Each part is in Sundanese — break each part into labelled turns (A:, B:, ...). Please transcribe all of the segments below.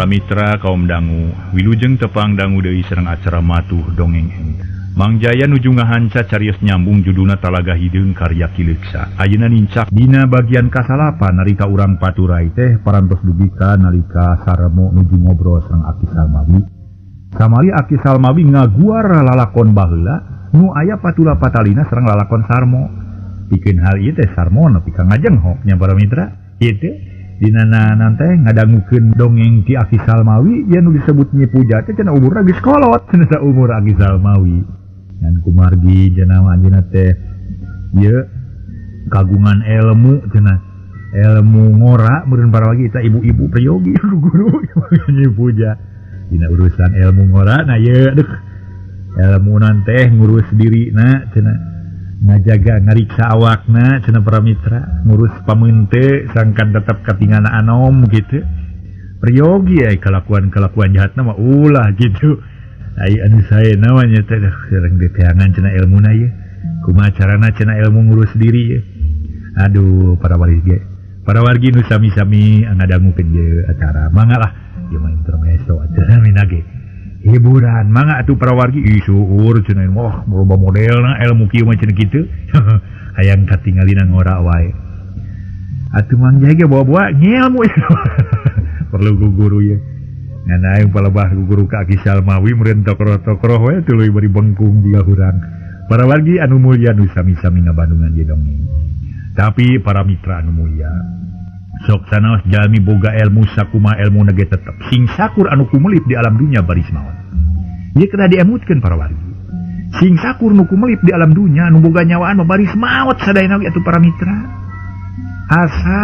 A: Para mitra kaum dangu wilujeng tepang dangu deui sareng acara matuh dongeng ente. Mang Jaya nuju ngahanca carios nyambung judulna Talaga Hideung karya Ki Leuksa. Ayeuna nincak dina bagian kasalapan nalika urang paturai teh parantos dugi ka nalika Sarmo nuju ngobrol sareng Aki Salmawi. Kamari Aki Salmawi ngaguar lalakon baheula nu aya patula patalina sareng lalakon Sarmo. Pikeun hal ieu teh Sarmo nepi ka ngajenghok nya para mitra. Ieu teh dina teh ngadangukeun dongeng ti Aki Salmawi yen nu disebut Nyi Puja teh cenah umurna geus kolot cenah umur Aki Salmawi. Ngan kumargi cenah anjeunna teh ieu kagungan ilmu cenah ilmu ngora meureun para lagi eta ibu-ibu priyogi guru Nyi Puja dina urusan ilmu ngora nah ieu aduh ilmu teh ngurus dirina cenah ngajaga ngariksa awakna cenah para mitra ngurus pameunte sangkan tetap katingana anom gitu priyogi ai kalakuan-kalakuan jahatna mah ulah gitu ai anu saena mah nya teh sareng diteangan cenah ilmuna ieu kumaha carana cenah ilmu ngurus diri ieu aduh para wargi para wargi nu sami-sami ngadangukeun ieu acara mangga lah ieu mah intermezzo acara minage hiburan mangga atuh para wargi ih syukur cenah wah loba modelna ilmu kieu mah cenah kitu hayang katingalina ngora wae atuh Mang Jaya ge bawa-bawa ngilmu perlu ku guru ye ngan aing palebah ku guru ka Aki Salmawi meureun tokroh-tokroh we tuluy bari bengkung jiga hurang para wargi anu mulia nu sami-sami ngabandungan ieu dongeng tapi para mitra anu mulia sok sanaos jalmi boga ilmu sakuma ilmu nege tetep sing sakur anu kumelip di alam dunya baris maot ieu kedah diemutkeun para wargi sing sakur nu kumelip di alam dunya anu boga nyawaan mah baris maot sadayana ge atuh para mitra asa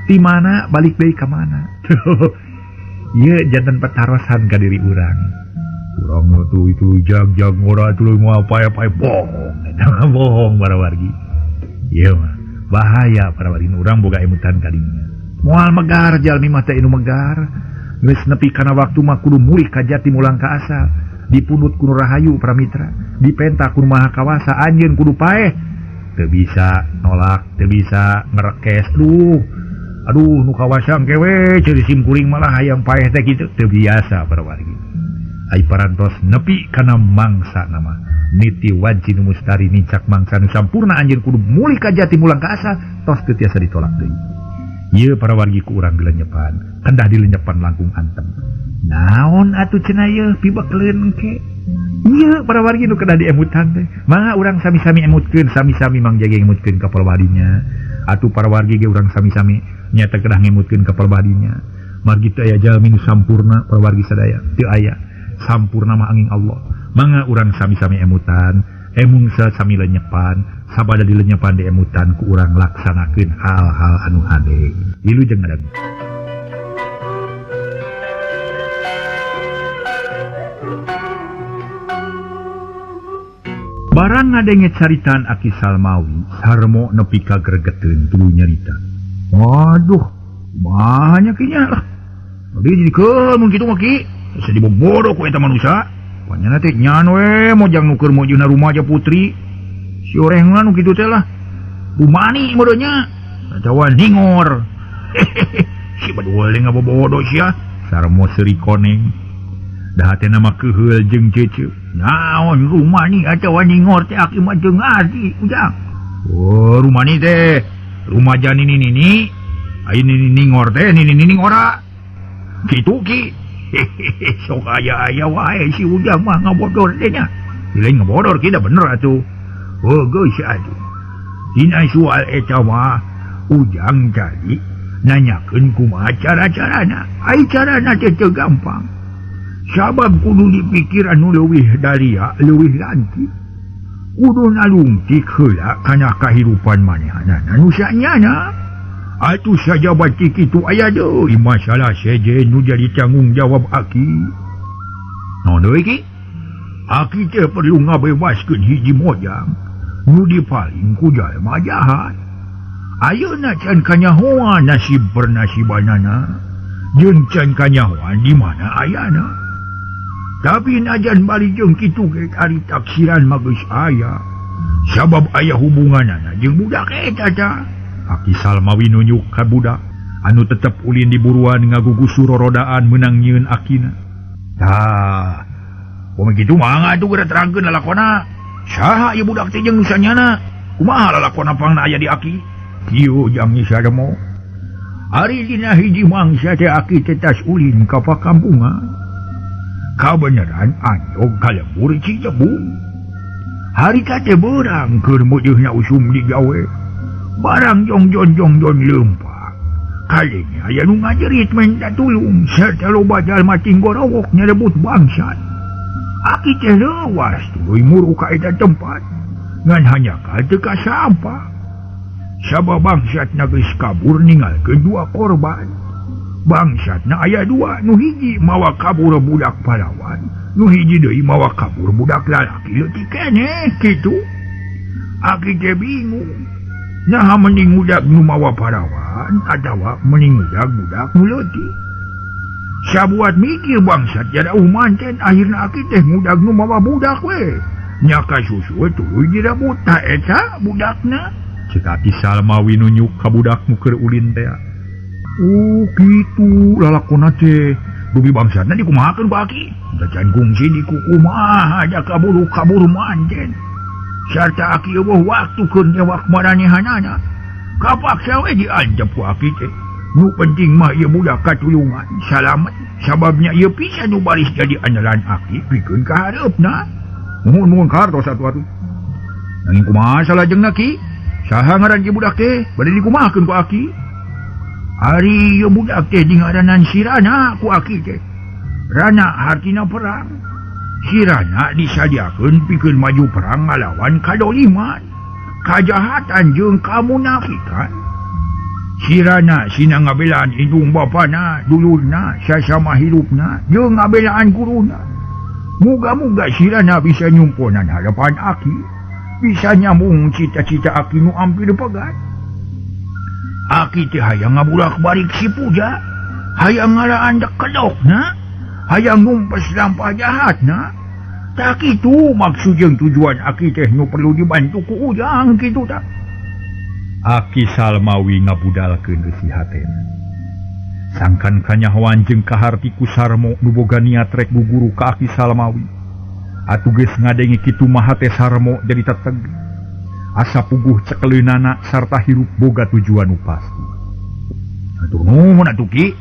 A: ti mana balik deui ka mana ieu janten patarosan ka diri urang urang tuh itu jag-jag ngora tuluy moal pae-pae bohong eta bohong para wargi ieu mah bahaya para wargi urang boga emutan kadinya moal megar jalmi mah teh anu megar geus nepi kana waktu mah kudu mulih ka jati mulang ka asal dipundut ku nu rahayu para mitra dipenta ku nu maha kawasa anjeun kudu paeh teu bisa nolak teu bisa ngerekes duh aduh nu kawasa engke we ceuri sim kuring malah hayang paeh teh kitu teu biasa para wargi ai parantos nepi kana mangsa nama niti wanci nu mustari nincak mangsa nu sampurna anjeun kudu mulih ka jati mulang ka asal tos teu tiasa ditolak deui ieu para wargi ku urang dilenyepan kedah dilenyepan langkung antem naon atuh cenah ieu pibekeleun engke ieu para wargi nu kedah diemutan teh mangga urang sami-sami emutkeun sami-sami Mang Jaya ngemutkeun ka palwadinya atuh para wargi ge urang sami-sami nyata kedah ngemutkeun ka palwadinya margi teu aya jalmi nu sampurna para wargi sadaya teu aya sampurna mah angin Allah mangga urang sami-sami emutan emung sami lenyepan sabada dilenyepan di emutan ku urang laksanakeun hal-hal anu hade wilujeng ngadangu. Barang ngadenge caritaan Aki Salmawi Sarmo nepi ka gregeteun tuluy nyarita waduh banyak kinya lah jadi jadi keun mun kitu mah ki asa dibobodo ku eta manusia panyana teh nyan we mojang nuker mojuna rumaja putri si orengan nu kitu teh lah rumani meureun nya atawa ningor si badul deui ngabobodo sia Sarmo seuri koneng da hatena mah keuheul jeung ceuceu naon rumani atawa ningor teh aki mah teu ngarti ujang oh rumani teh rumaja nini nini ai nini ningor teh nini nini ora kitu ki sok aya-aya wae si ujang mah ngabodor teh nya lain ngabodor kita bener atuh oh geus atuh dina soal eta mah ujang tadi nanyakeun kumaha cara-carana ai carana teh teu gampang sabab kudu dipikir anu leuwih daria leuwih lantip kudu nalungtik heula kana kahirupan manehna nu sanyana atuh sajabat kitu aya deui masalah sejen nu jadi tanggung jawab aki naon deui ki aki teh perlu ngabebaskeun hiji mojang nu dipaling ku jalma jahat ayeuna can kanyahoan nasib pernasibanana jeung can kanyahoan di mana ayana tapi najan bali jeung kitu ge ari taksiran mah geus aya sabab aya hubunganana jeung budak eta tah Aki Salmawi nunjuk ka budak. Anu tetep ulin di buruan ngagugusu rorodaan meunang nyieun akina. Tah, upami kitu mangga atuh geura terangkeun lalakona. Saha ieu budak teh jeung nu sanyana? Kumaha lalakona pangna aya di aki? Kieu jang Nyi Sarmo. Ari dina hiji mangsa teh aki teh tas ulin ka pakampungan. Kabeneran anjog ka lembur Cijebung. Harita teh beurang keur meujeunna usum digawe. Barang jongjon-jongjon leumpang. Kalinya aya nu ngajerit minta tulung sarta loba jalma tinggorowok nyerebut bangsat. Aki teh leuwas tuluy muru ka eta tempat. Ngan hanjakal teu kasampa. Sabab bangsatna geus kabur ninggalkeun dua korban. Bangsatna aya dua, nu hiji mawa kabur budak parawan, nu hiji deui mawa kabur budak lalaki leutik keneh kitu. Aki teh bingung. Naha mending budak nu mawa parawan atawa mending budak nu leutik. Sabuat mikir bangsat jadauh manten akhirna aki teh ngudag nu mawa budak we. Nya kasusu tuluy direbut ta eta budakna. Cek Aki Salmawi nunjuk ka budak nu keur ulin teh. Oh kitu lalakona teh. Dugi bangsatna dikumahakeun ku aki. Da can kungsi dikukumaha da kaburu-kabur manten. Sarta aki eueuh waktu keur nyewak maranehanana. Kapaksa we diancep ku aki teh. Nu penting mah ieu budak katulungan salamet sababnya ieu pisan nu baris jadi andalan aki pikeun ka hareupna. Nuhun-nuhun kartos atuh atuh. Nanging kumaha salajengna ki? Saha ngaran ieu budak teh? Bade dikumahakeun ku aki? Ari ieu budak teh dingaranan Sirana ku aki teh. Rana hartina perang. Sirana disadiakeun pikeun maju perang ngalawan kadoliman, kajahatan jeung kamunafikan. Sirana sina ngabelaan indung bapana, dulurna, sasama hirupna, jeung ngabelaan guruna. Muga-muga Sirana bisa nyumponan harapan aki, bisa nyambung cita-cita aki nu ampir pegat. Aki teh hayang ngaburak-balik si Puja, hayang ngalaan kedokna, hayang numpes lampah jahatna. Tak kitu maksud jeung tujuan aki teh nu perlu dibantu ku Ujang kitu tah. Aki Salmawi ngabudalkeun eusi hatena. Sangkan kanyahoan jeung kaharti ku Sarmo nu boga niat rek guguru ka Aki Salmawi. Atuh geus ngadenge kitu mah hate Sarmo jadi teteg. Asa puguh cekeleunana sarta hirup boga tujuan nu pasti. Atur nuhun atuh Ki.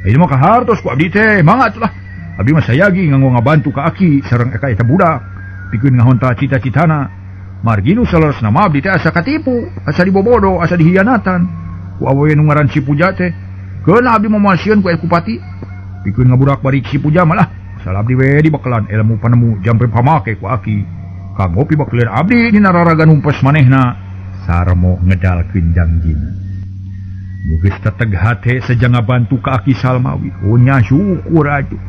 A: Ieu mah kahartos ku abdi teh, mangga atuh lah. Abdi mah sayagi nganggo ngabantu ka Aki sareng ka eta budak pikeun ngahonta cita-citana. Margi nu saleresna mah abdi teh asa katipu, asa dibobodo, asa dihianatan. Ku awewe nu ngaran si Puja teh. Keuna abdi mah moal sieun ku Kupati. Pikeun ngaburak bari si Puja malah asal abdi we dibekelan ilmu panemu jampe pamake ku Aki. Kanggo pibekeleun abdi dina raraga numpes manehna. Sarmo ngedalkeun jangjina. Nu geus teteg hate sejang ngabantu ka Aki Salmawi. Oh nya syukur atuh.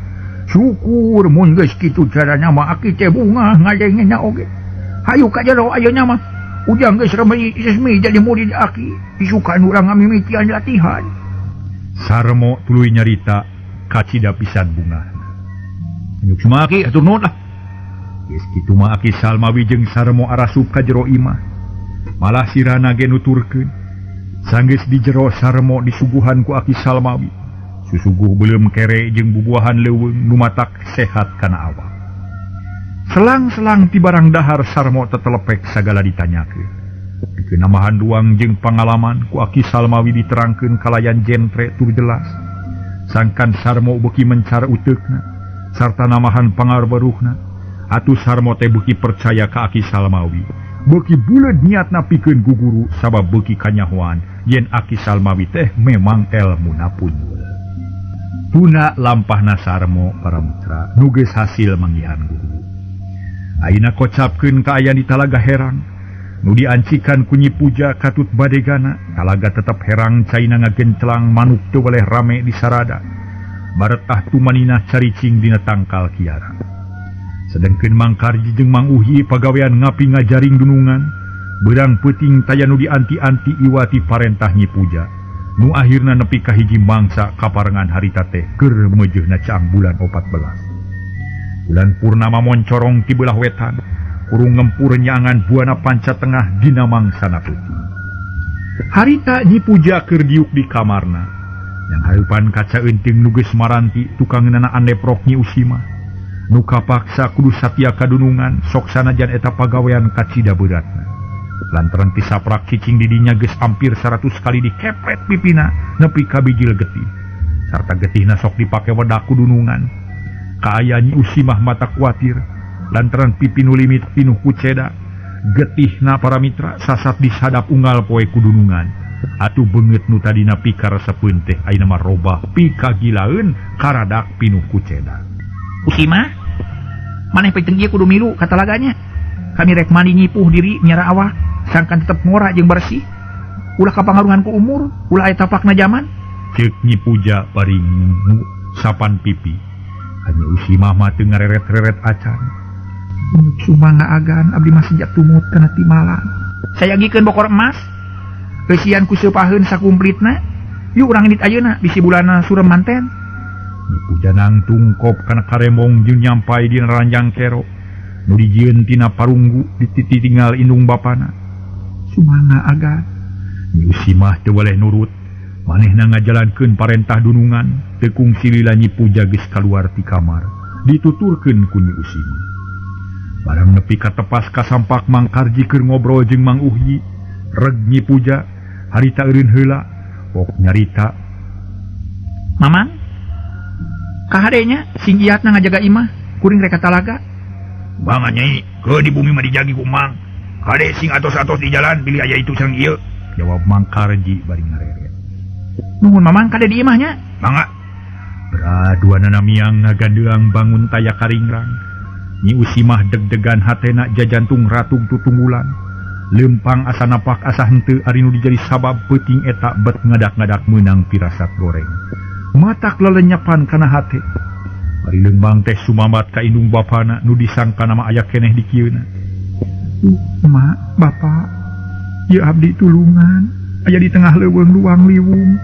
A: Syukur mun geus kitu carana mah Aki teh bungah ngadengena oge. Hayu ka jero ayeuna mah. Ujang geus resmi jadi murid Aki. Isukan urang ngamimitian latihan. Sarmo tuluy nyarita kacida pisan bungah. Nyuk suma Aki atur nuhun lah. Geus kitu mah Aki Salmawi jeung Sarmo arasup ka jero imah. Malah Sirana ge nuturkeun. Sanggeus di jero Sarmo disuguhan ku Aki Salmawi. Susuguh beuleum kere jeung bubuahan leuweung nu matak sehat kana awak. Selang-selang ti barang dahar Sarmo tetelepek sagala ditanyakeun. Pikeun namahan duang jeung pangalaman ku Aki Salmawi diterangkeun kalayan jentre tur jelas. Sangkan Sarmo beuki mencar uteukna sarta namahan pangarweruhna. Atuh Sarmo teh beuki percaya ka Aki Salmawi. Beuki buleud niatna pikeun guguru sabab beuki kanyahoan yen Aki Salmawi teh memang elmuna punjul. Tuna lampahna Sarmo para mitra nu geus hasil manggihan guru. Ayeuna kocapkeun kaayaan di Talaga Herang nu diancikan ku Nyi Puja katut badegana. Talaga tetep herang caina ngagenclang manuk teu weleh rame di sarada. Baretah tumaninah caricing dina tangkal kiara. Sedengkeun Mang Karji jeung Mang Uhi pagawean ngapi ngajaring dunungan. Beurang peuting taya nu dianti-anti iwati parentah Nyi Puja. Nu akhirna nepi ka hiji mangsa kaparengan harita teh keur meujeuhna caang bulan 14. Bulan purnama moncorong ti beulah wetan, kurung ngempur nyangan buana panca tengah dina mangsana peuting. Harita Nyi Puja keur diuk di kamarna. Yang hareupan kaca eunteung nu geus maranti tukangeunana andeprok Nyi Usimah. Nu kapaksa kudu satia kadunungan sok sanajan eta pagawean kacida beratna. Lantaran tisaprak cicing didinya geus hampir 100 kali dikepret pipina nepi ka bijil getih. Sarta getihna sok dipake wedak kudunungan. Kaaya Nyi Usimah mata kuatir lantaran pipi nu limit pinuh ku ceda. Getihna para mitra sasat disadap unggal poe kudunungan. Atuh beungeut nu tadina pikaresepeun teh ayeuna mah robah pikagilaeun karadak pinuh ku ceda.
B: Usimah, maneh peuting ieu kudu milu ka talaganya. Kami rek mandi nyipuh diri nyara awak, sangkan tetep ngora jeung bersih. Ulah kapangaruhan ku umur, ulah aya tapakna jaman.
A: Ceuk Nyi Puja bari sapan pipi. Nyi Usimah mah teu ngareret-reret acan.
B: Sumangga agan abdi mah sejak tumut kana timalang. Sayagikeun bokor emas. Eusian ku seupaheun sakumplitna. Yuk urang indit ayeuna bisi bulana surem manten.
A: Nyi Puja nangtung kop kana karemong jeung nyampai dina ranjang kero. Nu dijieun tina parunggu dititinggal indung bapana.
B: Sumangga agan.
A: Nyi Usimah teu weleh nurut. Manehna ngajalankeun parentah dunungan. Teu kungsi lila Nyi Puja geus kaluar ti kamar. Dituturkeun ku Nyi Usimah. Barang nepi ka tepas ka sampak Mang Karji keur ngobrol jeung Mang Uhyi. Reg Nyi Puja harita eureun heula, pok nyarita.
B: Mamang, kahadenya sing iatna ngajaga imah, kuring rek ka talaga.
A: Mangga Nyai, ke di bumi mah dijagi ku Mang. Kade sing atos-atos di jalan bilih aya itu sareng ieu. Jawab Mang Karji bari ngareret.
B: Nuhun Mamang, kade di imahnya.
A: Mangga. Beraduanana miang ngagandeang bangun taya karingrang. Nyi Usimah deg-degan hatena jajantung ratug tutunggulan. Lempang asa napak asa henteu ari nu dijadi sabab peuting eta bet ngadak-ngadak meunang pirasat goreng. Matak lelenyepan kana hate. Bari leumpang teh sumamat ka indung bapana nu disangka nama aya keneh di kieuna.
B: Mak, bapak, ieu abdi tulungan, aya di tengah leuweung luang liwung.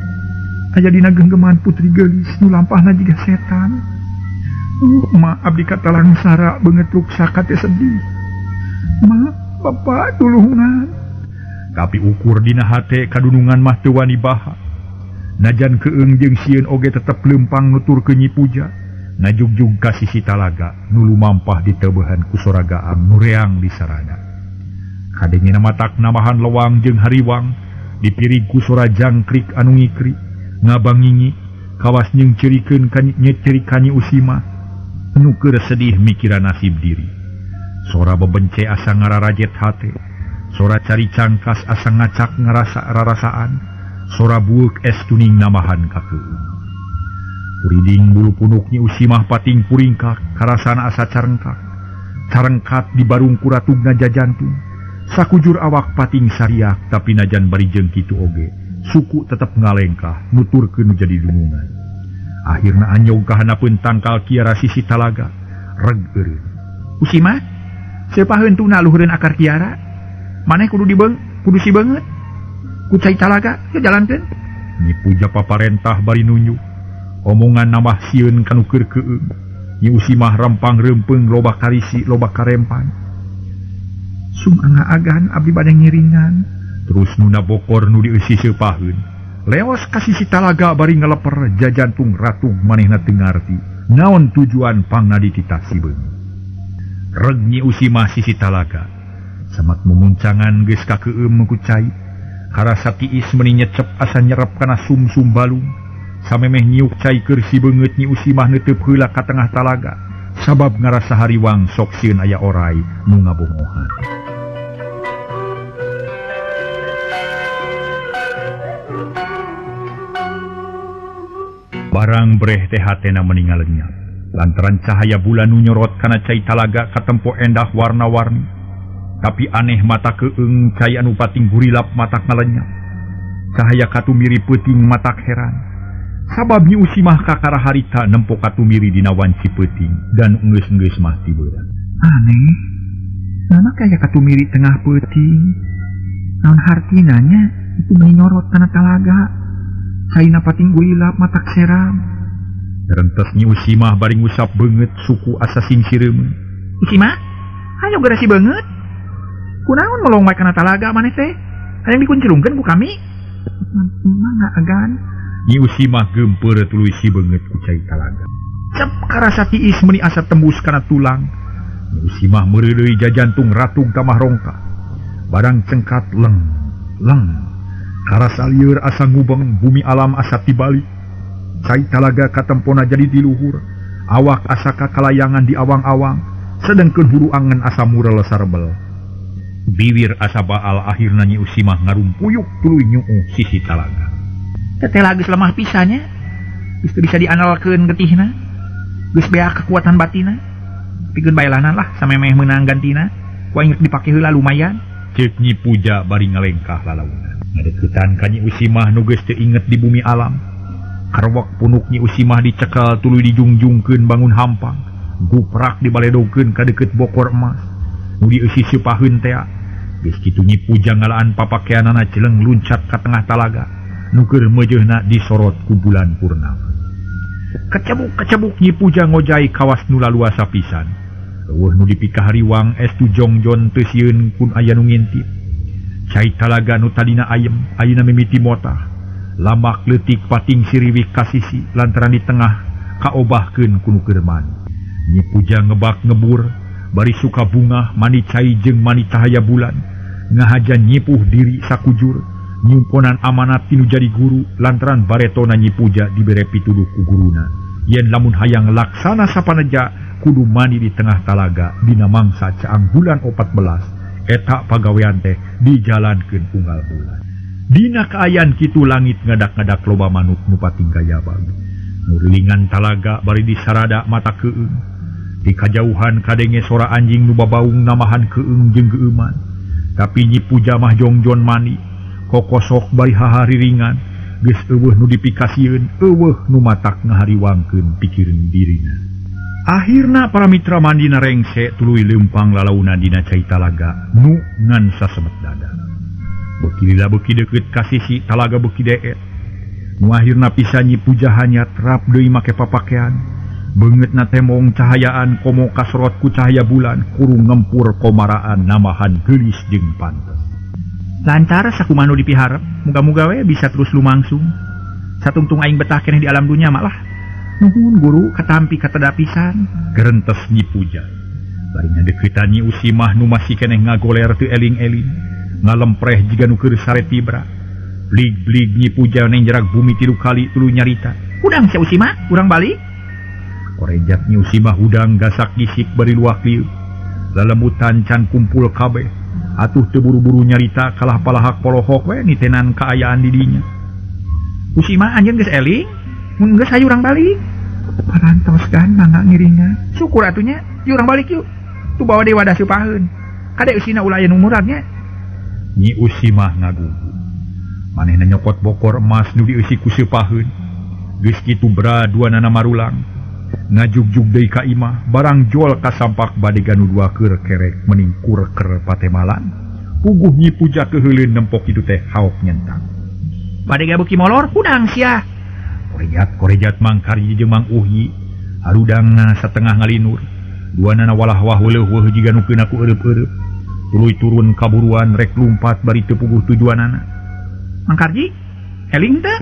B: Aya dina genggeman putri geulis nu lampahna jiga setan. Mak, abdi katalangsara beungeut ruksak teh sedih. Mak, bapak tulungan.
A: Tapi ukur dina hate kadunungan mah teu wani baha. Najan keung jeung sieun oge tetep leumpang nuturkeun Nyi Puja. Ngajugjug ka sisi talaga nu lumampah diteubehan ku soragaang nu reang di sarana. Kadengena matak namahan lewang jeung hariwang dipirig ku sora jangkrik anu ngikri ngabangingi kawas nyeungceurikeun ka nyeceri ka Nyi Usimah nu keur sedih mikiran nasib diri. Sora bebence asa ngararajet hate, sora cari cangkas asa ngacak ngarasa rarasaan, sora bueuk es tuning namahan kakeuung. Kuriding bulu punuk Nyi Usimah pating puringkak, karasana asa carengkak. Carengkat di barung kuratugna jajantung. Sakujur awak pating sariak, tapi najan bari jeung kitu oge, suku tetep ngalengkah, nuturkeun nu jadi dunungan. Akhirna anyog ka handapeun tangkal kiara sisi talaga, reg eureun.
B: Usimah, seupaheun tuna luhureun akar kiara. Maneh kudu dibeung, kudu si beungeut. Ku cai talaga, ya jalankeun.
A: Nyi Puja paparentah bari nunjuk. Omongan nambah sieun kanu keur keueung. Nyi Usimah rempang reumpeung loba karisi, loba karempan.
B: Sumangga agan abdi bade ngiringan.
A: Terus nuna bokor nu dieusi seupaheun. Leos ka sisi talaga bari ngaleper jajantung ratug manehna teu ngarti naon tujuan pangna dititah si beungeut. Reg Nyi Usimah sisi talaga. Samat mumuncangan geus kakeueum ku cai. Karasa tiis meuni nyecep asa nyerep kana sumsum balung. Samemeh nyiuk cai keur si beungeut Nyi Usimah neuteup heula ka tengah talaga. Sabab ngarasa hariwang sok sieun aya orai nu ngabongohan. Barang breh teh hatena meninggal lenyap. Lantaran cahaya bulan nu nyorot kana cai talaga katempo endah warna-warni. Tapi aneh mata keung cai anu pating gurilap matak ngalenyap. Cahaya katumiri peuting matak heran. Sabab Nyi Usimah kakara harita nempo katumiri dina wanci peuting dan enggeus-enggeus mah tibeurang.
B: Aneh, nama kaya katumiri tengah peuting. Naon hartina nya itu meni nyorot kana talaga. Caina pating guilap matak seram.
A: Rentes Nyi Usimah bari ngusap beungeut suku asa sing sireumeun.
B: Usimah, hayo geura si beungeut. Kunaon melong bae kana talaga maneh teh? Hayang dikunclungkeun ku kami. Mangga agan.
A: Nyi Usimah geumpeur tuluy sibeungeut ku cai talaga. Cep karasa tiis meuni asa tembus kana tulang. Nyi Usimah meureudeuy jajantung ratug tamah rongka. Barang cengkat leng leng. Karasa lieur asa ngubeng bumi alam asa tibalik. Cai talaga katempona jadi di luhur. Awak asa kakalayangan di awang-awang, sedengkeun huru angen asa murel sarbel. Biwir asa baal akhirna Nyi Usimah ngarumpuyuk tuluy nyuuh sisi talaga.
B: Teteh geus lemah pisannya, geus teu bisa diandalkeun getihna, geus beak kekuatan batina. Pikeun baelanan lah samemeh meunang gantina, ku aing dipake heula lumayan.
A: Ceuk Nyi Puja bari ngalengkah lalauna. Ngadeukeutan ka Nyi Usimah nu geus teu inget di bumi alam. Karwak punuk Nyi Usimah dicekel tuluy dijungjungkeun bangun hampang. Guprak dibaledogkeun ka deukeut bokor emas. Nu dieusi seupaheun tea. Geus kitu Nyi Puja ngalaan papakeanana celeng luncat ka tengah talaga. Nu keur meujeuhna disorot ku bulan purnama. Kecebuk-kecebuk Nyi Puja ngojai kawas nu laluasa pisan. Eueuh nu dipikahariwang estu jongjon teu sieun kun aya nu ngintip. Cai talaga nu tadina ayem ayeuna mimiti motah. Lamak leutik pating siriwih kasisi lantaran di tengah kaobahkeun ku nu keur mandi. Nyi Puja ngebak ngebur bari suka bungah mani cai jeung mani cahaya bulan. Ngahaja nyipuh diri sakujur nyumponan amanat tinu jadi guru lantaran baretona Nyi Puja dibere pituduh ku guruna. Yen lamun hayang laksana sapaneja kudu mandi di tengah talaga dina mangsa caang bulan 14 eta pagawean teh dijalankeun unggal bulan. Dina kaayaan kitu langit ngadak-ngadak loba manuk nu pating gayabag. Ngurilingan talaga bari disarada mata keung. Di kajauhan kadenge sora anjing nu babaung namahan keung jeung geueuman. Tapi Nyi Puja mah jongjon mani, kokosok bari hahariringan, geus eueuh nu dipikasieun, eueuh nu matak ngahariwangkeun pikireun dirina. Akhirna para mitra mandina rengse tuluy leumpang lalauna dina cai talaga nu ngan sasemet dada. Beuki lila beuki deukeut ka sisi talaga beuki deet. Nu akhirna pisan Nyi Puja hanyat rap deui make papakean. Beungeutna temong cahayaan komo kasorot ku cahaya bulan kurung ngempur komaraan namahan geulis jeung pantes.
B: Lancar sakumaha nu dipiharep, muga-muga we bisa terus lumangsung. Satungtung aing betah keneh di alam dunya malah. Nuhun guru katampi kateda pisan.
A: Gerentes Nyi Puja. Bari ngadeuketan Nyi Usimah nu masih keneh ngagoler teu eling-eling. Ngalempreh jiga nu keur sare tibra. Blig-blig Nyi Puja neng jarak bumi 3 kali tuluy nyarita.
B: Hudang sia Usimah, urang balik.
A: Korejat Nyi Usimah hudang gasak gisik bari luak lieu. Lalemutan can kumpul kabeh. Atuh teu buru-buru nyarita kalah palahak polohok we nitenan kaayaan di dinya.
B: Usimah anjeun geus eling, mun geus hayu urang balik. Parantos kan mangga ngiringan. Syukur atunya, yuk urang balik yuk. Tu bawa deui wadah seupaheun. Kade usina ulah aya nu muradnya.
A: Nyi Usimah ngagugu. Manehna nyokot bokor emas nu dieusi ku seupaheun. Geus kitu bra duanana marulang. Ngajugjug deui ka imah, barang jol kasampak bade ganu dua keur kerek mending kurker patemalan. Puguh Nyi Puja keuheuleun nempok kitu teh haok nyentak.
B: Bade beuki molor hudang sia.
A: Korejat-korejat Mang Karji jeung Mang Uhyi harudangna satengah ngalinur. Duanana walah wah weuleuh jiga nu keuna ku eureub-eureub. Tuluy turun kaburuan rek lumpat bari teu puguh tujuanana.
B: Mang Karji, eling teh?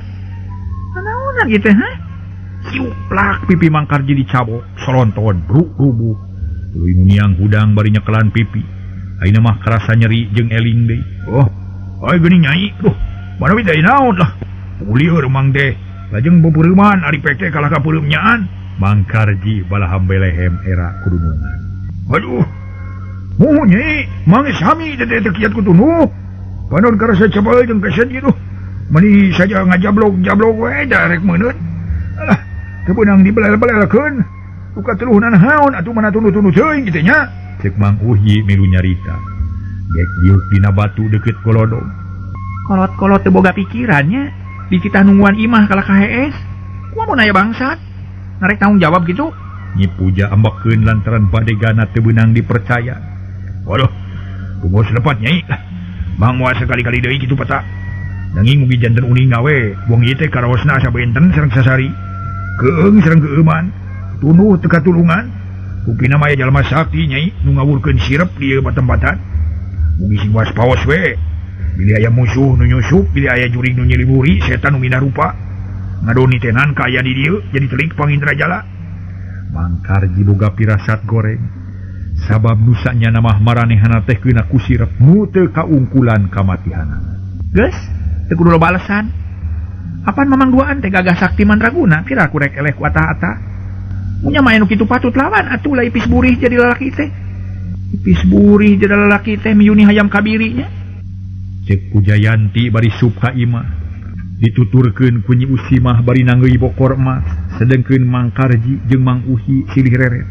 B: Nanaonan ieu teh, ha?
A: Siuplak pipi Mang Karji dicabok, solonton bruk rubuh. Tuluy muniang hudang bari nyekelan pipi. Ayeuna mah karasa nyeri jeung eling deui. Oh, ai geuning nyai. Duh, manawi teh naon lah. Lieur mang teh. Lajeng beupeureuman ari pek teh kalah ka peureum nyaan. Mang Karji balaham belehem era kudunungan. Aduh. Muhun nyai, mang sami teh teu kiat ku tunuh. Panon karasa cepal jeung keset kitu. Meni saja ngajablok-jablok we da rek meuneut. Alah, teu beunang dibelel-belelkeun. Luka teluhna naon atuh mana tunduh-tunduh teuing kitu nya. Ceuk Mang Uhyi milu nyarita. Gek diuk dina batu deukeut golodog.
B: Kolot-kolot teu boga pikirannya, dicitah nungguan imah kalah ka hees. Kumaha mun aya bangsat? Narek tanggung jawab gitu.
A: Nyi Puja ambekeun lantaran badegana teu beunang dipercaya. Waduh, tunggu selepat nyai. Mang moal sekali-kali deui kitu peta. Nanging mugi janten uning we, wong ieu teh karaosna asa benten sareng sasari. Keung sareng keueuman, tunduh teu katulungan. Rupina mah aya jalma sakti nyai nu ngawurkeun sirep di ieu patempatan. Mugi sing waspaos we. Bilih aya musuh nu nyusup, bilih aya jurig nu nyiliburi, setan nu mina rupa.
B: Ngadoni tenan kaya di dieu jadi telik pangindrajala.
A: Mangkarji boga pirasat goreng. Sabab nusanya namah maranehana teh keuna ku sirep nu teu kaungkulan kamatihanana.
B: Geus, teu kudu loba alasan. Apan mamang duaan teh gagah sakti mandraguna, pira ku rek eleh ku atah-atah. Munya mah anu kitu patut lawan atuh lah ipis burih jadi lalaki teh. Ipis burih jadi lalaki teh miyuni hayam kabiri nya.
A: Cek Pujayanti bari sup ka imah. Dituturkeun ku Nyi Usimah bari nanggeuy bokor emas, sedengkeun Mang Karji jeung Mang Uhi silih reret.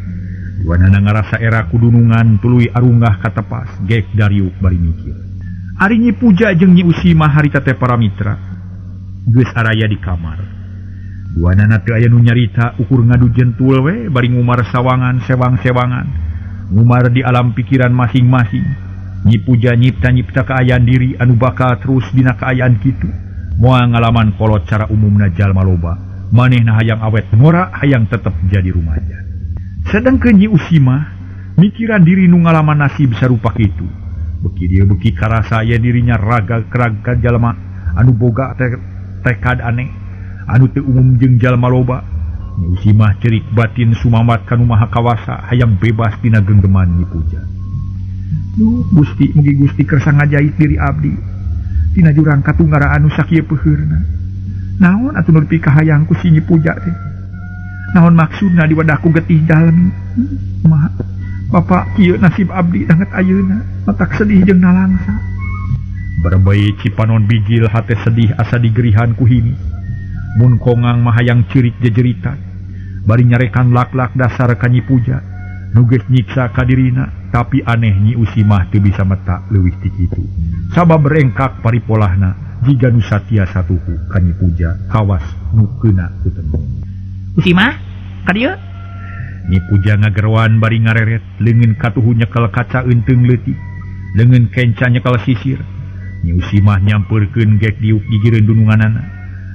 A: Duanana ngarasa era kudunungan tuluy arunggah katepas, gek dariuk bari mikir. Ari Nyi Puja jeung Nyi Usimah harita teh para mitra. Geus araya di kamar. Duanana teu aya nu nyarita ukur ngadu jentul we bari ngumar sawangan sewang-sewangan. Ngumar di alam pikiran masing-masing. Nyi Puja nyipta-nyipta kaayaan diri anu bakal terus dina kaayaan kitu. Moal ngalaman kolot cara umumna jalma loba. Manehna hayang awet ngora, hayang tetep jadi rumaja. Sedengkeun Nyi Usimah mikiran diri nu ngalaman nasib sarupa kitu. Beki dieu beki karasa aya dirinya raga keraga jalma anu boga tekad aneh, anu teu umum jeung jalma loba. Nyi Usimah cerik batin sumamat ka nu Maha Kawasa hayang bebas tina genggeman Nyi Puja.
B: Duh, Gusti mugi Gusti kersa ngajait diri abdi tina jurang katunggara anu sakieu peuheurna. Naon atuh nu dipikahayang ku si Nyi Puja teh? Naon maksudna diwadah ku getih jalmi? Ma, Bapak kieu nasib abdi danget ayeuna, matak sedih jeung nalangsa.
A: Berbei cipanon bijil hate sedih asa digerihan ku hini. Mun kongang mah hayang ceurik jejeritan. Bari nyarekan lak-lak dasar ka Nyi Puja. Nu geus nyiksa ka dirina, tapi aneh Nyi Usimah teu bisa meta leuwih ti kitu. Sabab rengkak paripolahna jiga nu satia satuhu ka Nyi Puja kawas nu keuna ku tenung.
B: Usimah, ka dieu?
A: Nyi Puja ngageroan bari ngareret, leungeun katuhu nyekel kaca eunteung leutik, leungeun kenca nyekel sisir. Nyi Usimah nyampeurkeun gek diuk gigireun dununganana.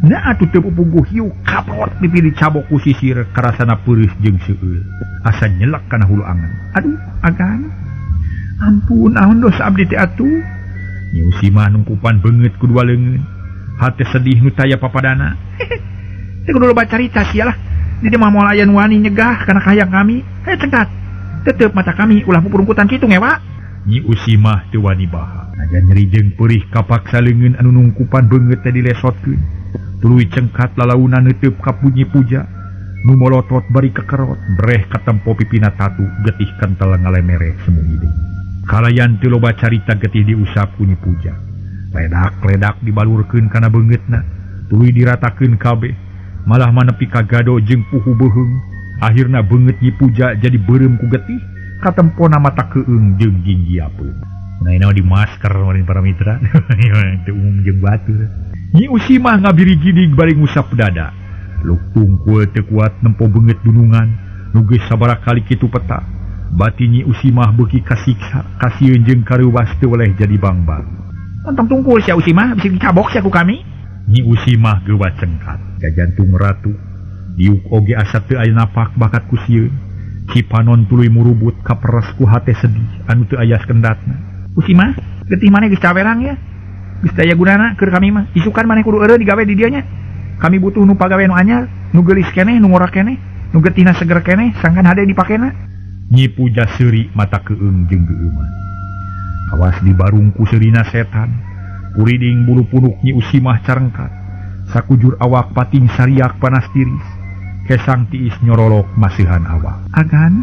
B: Nah atuh teu pupuguh hiu kaprot pipi dicabok ku sisir
A: karasana peureus jeung seueul. Asa nyelek kana hulu angen.
B: Aduh, agan. Ampun, naon dosa abdi teh atuh?
A: Nyi Usimah nungkupan beungeut ku dua leungeun. Hate sedih nu taya papadana.
B: Teu kudu loba carita sia lah. Di dieu mah moal aya nu wani nyegah kana kahayang kami. Hayo cengkat. Tetep mata kami ulah pupurungkutan kitu ngewa.
A: Nyi Usimah teu wani baha. Najan nyeri jeung peurih kapaksa leungeun anu nungkupan beungeut teh dilesotkeun. Tuluy cengkat lalaunan neuteub ka Nyi Puja. Nu molotot bari kekerot, breh katempo pipina tatu, getih kental ngalemere semu hideung. Kalayan teu loba carita getih diusap ku Nyi Puja. Ledak-ledak dibalurkeun kana beungeutna, tuluy diratakeun kabeh. Malah manepi kagado jeung puhu beuheung. Akhirna beungeut Nyi Puja jadi beureum ku getih, katempona mata keung jeung ginggiapeun. Nah, ini di masker maring para mitra. Teu umum jeung batur. Nyi Usimah ngabiri gidig bari ngusap dada. Luk tungkul teu kuat nempo beungeut dunungan, nu geus sabaraha kali kitu peta. Bati Nyi Usimah beuki kasiksa, kasieun jeung kareuwas teu weleh jadi bangbang.
B: Ontong tungkul sia Usimah, bisi dicabok sia ku kami.
A: Nyi Usimah geuwat cengkat, jajantung ratu. Diuk oge asa teu aya napak bakat ku sieun. Cipanon tuluy murubut kaperes ku hate sedih anu teu aya kendatna.
B: Usimah, getih maneh geus cawerang ya. Geus daya gunana keur kami mah. Isukan maneh kudu eureun digawe di dieu nya. Kami butuh nu pagawe nu anyar, nu geulis keneh, nu ngora keneh, nu getihna seger keneh, sangkan hade dipakena.
A: Nyi Puja seuri mata keung jeung geueuman. Kawas dibarung ku seurina setan, kuriding bulu punuk Nyi Usimah carengkat. Sakujur awak pating sariak panas tiris. Kesang tiis nyorolok masihan awak.
B: Agan,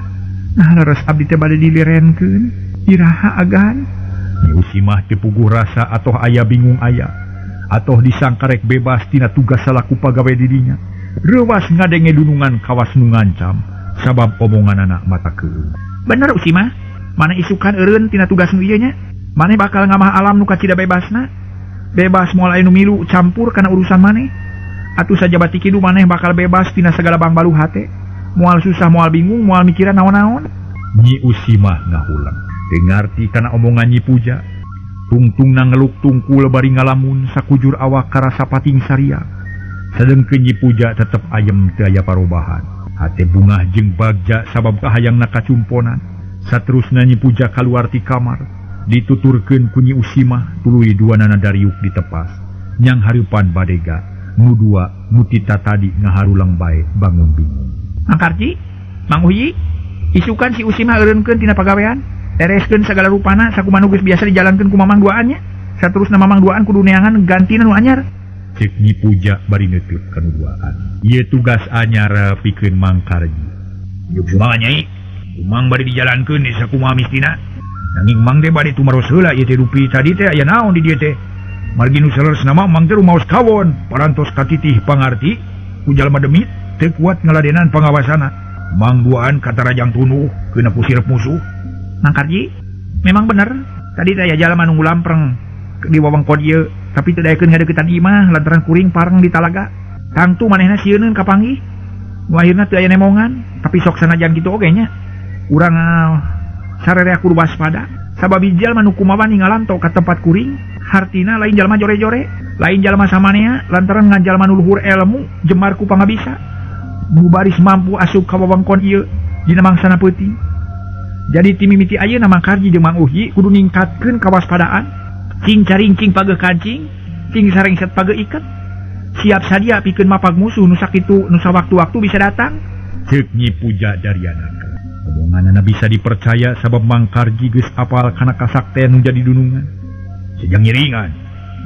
B: nah leres abdi teh bade dilirenkeun. Iraha agan?
A: Nyi Usimah teu puguh rasa atoh aya bingung aya. Atoh disangkarek bebas tina tugas salaku pagawe didinya. Reuwas ngadenge dunungan kawas nu ngancam sabab omonganana mata keung.
B: Bener Usimah, mana isukan eureun tina tugas nu ieu nya? Maneh bakal ngamah alam nu kacida bebasna? Bebas moal aya nu milu campur kana urusan maneh. Atuh sajabati kidu maneh bakal bebas tina sagala bangbalu hate. Moal susah, moal bingung, moal mikiran naon-naon.
A: Nyi Usimah ngahulang. Teu ngarti kana omongan Nyi Puja. Tungtungna ngeluk tungkul bari ngalamun sakujur awak karasa pating saria. Sadengkeun Nyi Puja tetep ayem teu aya parobahan. Hate bungah jeung bagja sabab kahayangna kacumponan. Saterusna Nyi Puja kaluar ti kamar, dituturkeun ku Nyi Usimah tuluy duanana dariuk ditepas. Nyang hareupan badega, Nu dua nu tita tadi ngaharulang bae bangun bingung.
B: Mang Karji, Mang Uyi, isukan si Usi mah eureunkeun tina pagawean, bereskeun sagala rupana sakumaha nu geus biasa dijalankeun ku Mamang duaannya. Saterusna Mamang duaan kudu neangan gantina nu anyar.
A: Cek Nyi Puja bari neuteut ka nu duaan. Ieu tugas anyar pikeun Mang Karji.
B: Yuk kumaha Nyai? Mang bari dijalankeun di sakumaha mistina. Nanging Mang teh bade tumaros heula ieu teh rupi tadi teh aya naon di dieu teh. Margi nu saleresna mah Mang teh rumaos kawon, parantos katitih pangarti ku jalma demit teu kuat ngaladenan pangawasana. Mang duaan katarajang tunuh keuna pusirep musuh. Mang Karji, memang bener tadi teh aya jalma nu lampreng di wewengkon ieu, tapi teu daekeun ngadeukeutan imah lantaran kuring pareng di talaga. Tangtu manehna sieuneun kapanggih. Nu akhirna teu aya nemongan, tapi sok sanajan kitu oge nya. Urang sararea kudu waspada. Sabab jalma nu kumawa ningalanto ka tempat kuring, hartina lain jalma jore-jore, lain jalma samanea lantaran ngan jalma nu luhur ilmu jemar ku pangabisa. Nu baris mampu asup ka wewengkon ieu dina mangsana peuting. Jadi ti mimiti ayeuna Mang Karji jeung Mang Uhi kudu ningkatkeun kawaspadaan. Cing caringcing pageuh kancing, cing sarengset pageuh iket. Siap sadia pikeun mapag musuh nu sakitu nu sawaktu-waktu bisa datang.
A: Ceuk Nyi Puja darianana. Omonganana bisa dipercaya sabab Mang Karji geus apal kana kasaktean nu jadi dunungan.
B: Sejang ngiringan,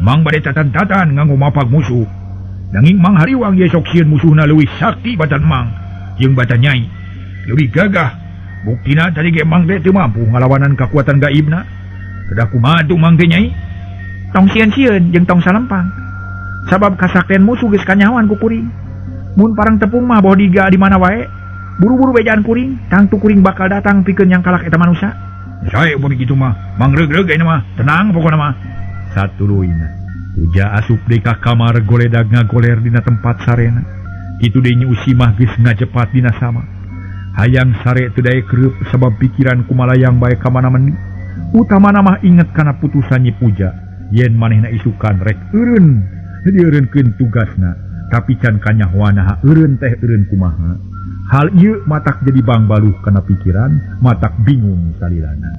B: Mang bade tatan-tatan nganggo mapag musuh. Nanging Mang hariwang ye sok sieun musuhna leuwih sakti batan Mang jeung batan Nyai. Leuwih gagah. Buktina tadi ge Mang teh teu mampu ngalawanan kakuatan gaibna. Kedah kumaha tuh Mang teh Nyai? Tong sieun-sieun jeung tong salempang. Sabab kasaktean musuh geus kanyahoan ku kuring. Mun parang tepung mah boh diga di mana wae. Buru-buru bejaan kuring, tangtu kuring bakal datang pikeun yang kalak eta manusa. Sae upami kitu mah, Mang reug-reug ayeuna mah, tenang pokona mah.
A: Satuluyna, Puja asup deui ka kamar goledag ngagoler dina tempat sarena. Kitu deui Nyi Usi mah geus ngajepat dina sama. Hayang sare teu daek reup sabab pikiran kumalayang bae ka mana meuni. Utamana mah inget kana putusan Nyi Puja yen manehna isukan rek eureun, dieureunkeun tugasna, tapi can kanyahoana eureun teh eureun kumaha. Hal ieu matak jadi bangbaluh kana pikiran, matak bingung salilana.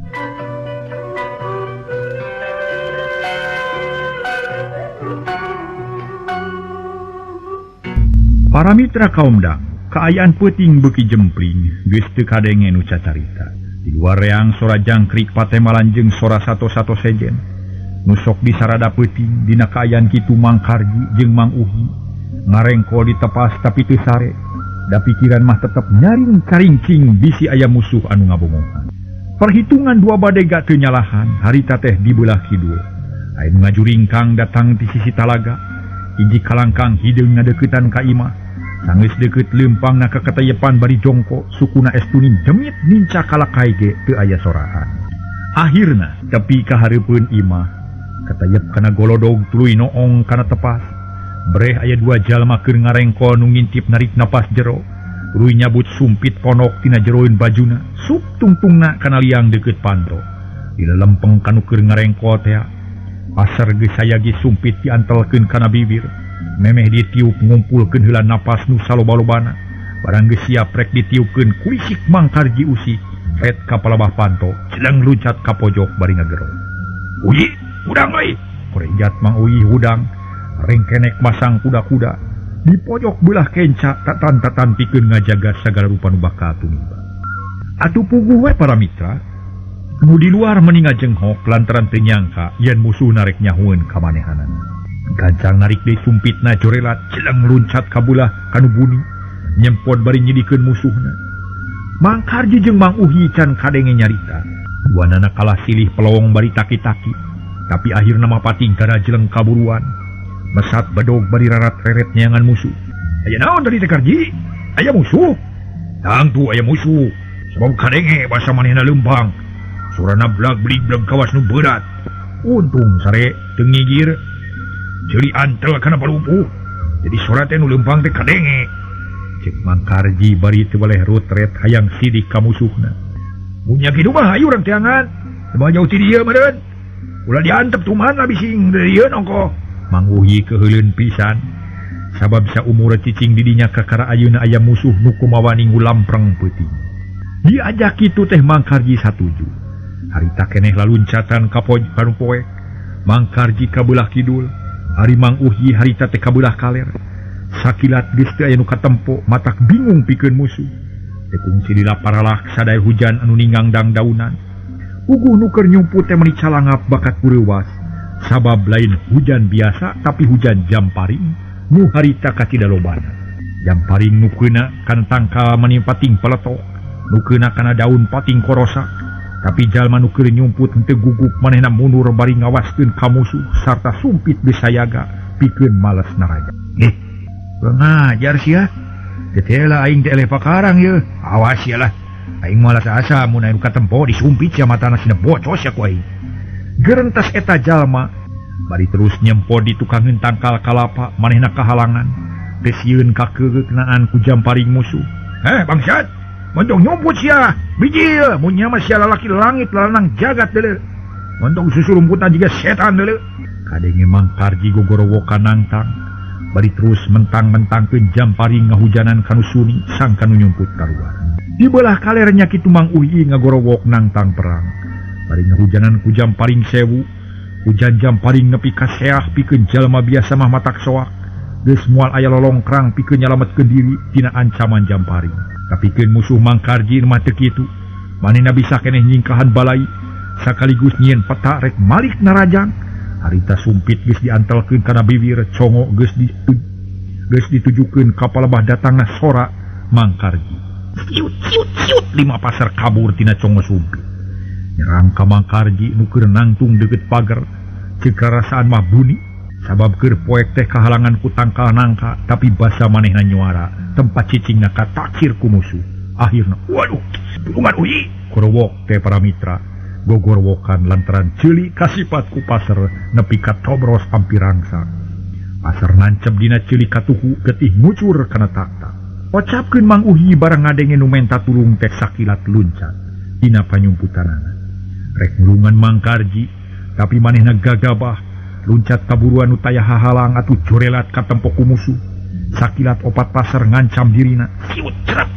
A: Para mitra kaum dang, kaayaan peuting beuki jempling, geus teu kadenge nu cacarita. Di luar reang sora jangkrik patemalan jeung sora sato-sato sejen. Nu sok disarada peuting dina kaayaan kitu Mang Karji jeung Mang Uhi ngarengkol ditepas tapi teu sare. Da pikiran mah tetep nyaring karingcing bisi aya musuh anu ngabongohan. Perhitungan dua badega teu nyalahan, harita teh di beulah kidul. Aya nu ngajuringkang datang ti sisi talaga, hiji kalangkang hideung ngadeuketan ka imah. Sanggeus deukeut leumpangna ka katayepan bari jongko, sukuna estunin demit ninca kalakai ge teu aya soraan. Akhirna tepi ka hareupeun imah, katayep kana golodog tuluy noong kana tepas. Breh aya dua jalma keur ngarengkol nu ngintip narik napas jero. Tuluy nyabut sumpit ponok tina jeroeun bajuna, sup tungtungna kana liang deukeut panto. Dilelempeng kanu keur ngarengkol tea. Pasar geus sayagi sumpit diantelkeun kana bibir. Memeh ditiup ngumpulkeun heula napas nu saloba-lobana. Barang geus siap rek ditiupkeun kulisik Mang Karji usik, ret ka palabah panto, jeleng luncat ka pojok bari ngagero.
B: Uyi, hudang euy.
A: Korejat Mang Uyi hudang. Rengkenek masang kuda-kuda di pojok belah kenca tatan-tatan pikeun ngajaga sagala rupa nu bakal tumiba. Atuh puguh we para mitra, nu di luar meni ngajenghok lantaran teu nyangka yen musuh narek nyahueun ka manehanana. Gancang narik deui sumpitna jorelat jeleng luncat ka bulah kanu buni nyempot bari nyidikeun musuhna. Mang Karji jeung Mang Uhi can kadenge nyarita. Duanana kalah silih pelong bari taki-taki, tapi akhirna mah patingkana jeleng kaburuan. Mesat bedog bari rarat-reret nyangan musuh.
B: Aya naon tadi teh Karji? Aya musuh? Tangtu aya musuh. Sebab kadenge basa manehna leumpang. Sorana blag blig-blag kawas nu berat. Untung sare teu ngigir. Ceuli antel kana palumpuh. Jadi sora teh nu leumpang teh kadenge.
A: Cek Mang Karji bari teu baleh rutret hayang sidik ka musuhna.
B: Mun nya kitu mah hayu urang teangan. Teu jauh ti dieu meureun. Ulah diantep tuman lah bising dari dieu nongko.
A: Mang Uhi keheuleun pisan sabab saumur cicing didinya kakara ayeuna aya musuh nu kumawani ngulampreng peuting. Diajak kitu teh Mang Karji satuju. Harita keneh laluncatan ka panu poek. Mang Karji ka beulah kidul, Ari Mang Uhi harita teh kabelah kaler. Sakilat geus teu aya nu katempo, matak bingung pikeun musuh. Teu kungsi lila paralak sadaya hujan anu ninggang dangdaunan. Uguh nu keur nyumput teh meuni calangap bakat kureuwas. Sabab lain hujan biasa tapi hujan jamparing nu harita katidalobana. Jamparing nu keuna kana tangkal mani pating peletok, nu keuna kana daun pating korosak. Tapi jalma nu keur nyumput henteu gugup manehna mundur bari ngawaskeun ka musuh sarta sumpit geus sayaga pikeun males naraja. Ngajar sia. Tetela aing teh eleh pakarang yeuh. Awas sia lah. Aing moal asa-asa mun aya nu katempo disumpit sia matana sina bocos sia ku aing. Gerentas eta jalma bari terus nyempo di tukangeun tangkal kalapa manehna kahalangan. Teu sieun kakeuknaan ku jamparing musuh. Bangsat. Montong nyumput sia. Bijil mun nya mah sia lalaki langit lalanang jagat deuleu. Montong susurumputan jiga setan deuleu. Kadenge Mang Karji gogorowokan nangtang. Bari terus mentang-mentangkeun jamparing ngahujanan kanu suni sang kanu nyumput kaluar. Di belah kalernya kitu Mang Uhi ngagorowok nangtang perang. Bari ngahujanan ku jamparing sewu, hujan jamparing nepi ka seah pikeun jalma biasa mah matak soak. Geus moal aya lolongkrang pikeun nyalametkeun diri tina ancaman jamparing. Kapikeun musuh Mang Karji mah teu kitu. Manehna bisa keneh nyingkahan balai sakaligus nyieun peta rek malik narajang. Harita sumpit geus diantelkeun kana bibir congo geus ditujukeun ka palebah datangna sora Mang Karji. Ciut ciut ciut lima pasar kabur tina congo sumpit. Nyerang ka Mang Karji nu keur nangtung deukeut pager. Ceuk karasaan mah buni sabab keur poek teh kahalangan ku tangkal nangka tapi basa manehna nyuara tempat cicingna kataksir ku musuh. Akhirna waduh tulungan uyi korowok teh para mitra. Gogorwokan lantaran ceuli kasipat ku pasar nepi ka tobros hampir rangsa. Pasar nancep dina ceuli katuhu getih ngucur kana takta. Ocapkeun Mang Uhi barang ngadenge nu menta tulung teh sakilat luncat dina panyumputanana. Rek nulungan Mang Karji tapi manehna gagabah luncat kaburuan nu taya hahalang atuh jorelat katempo ku musuh. Sakilat opat pasar ngancam dirina. Siut cerep.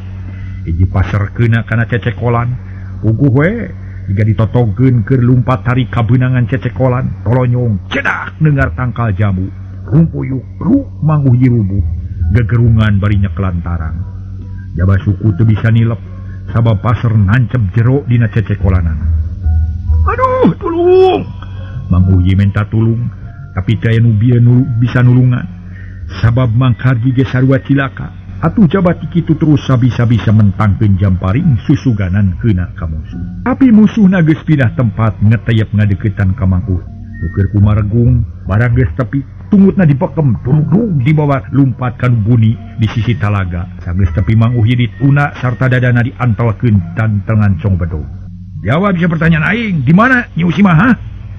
A: Hiji pasar keuna kana cecekolan. Puguh we jika ditotogeun keur lumpat tarik kabeunangan cecekolan tolonyong cedak nengar tangkal jambu rumpuyuk ru Mang Uhi rubuh gegerungan bari nyekelantarang. Jaba suku teu bisa nilep sabab pasar nancep jero dina cecekolanana. Aduh tulung Mang Uhi menta tulung tapi teu aya nu bisa nulungan sabab Mang Karji ge sarua cilaka. Atuh jabati kitu terus sabisa-bisa mentangkeun jamparing susuganan keuna ka musuh. Tapi musuhna geus pindah tempat ngeteyep ngadeukeutan ka Mang Uhi. Nu keur kumaregung barang geus tepi tungutna dibekem durug dibawa lumpat ka nu buni di sisi talaga. Sageus tepi Mang Uhi dituna sarta dadana diantelkeun tantengan cong bedog. Jawab sia pertanyaan aing, di mana Nyi Usi mah ha?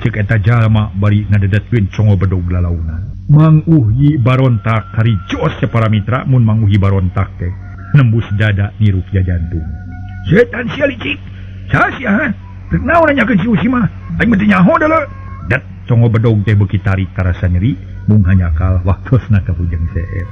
A: Ceuk eta jalma bari ngadedetkeun congo bedog lalaunan. Mang Uhi barontak hari jos para mitra mun Mang Uhi barontak teh nembus dada nirup jantung. Setan sia licik. Saha sia ha? Rek naon nanyakeun si Usi mah? Aing mah teu nyaho deuleu. Dat congo bedog teh beuki tarik karasa nyeri mung hanyakal waktosna ka Bujang Seep.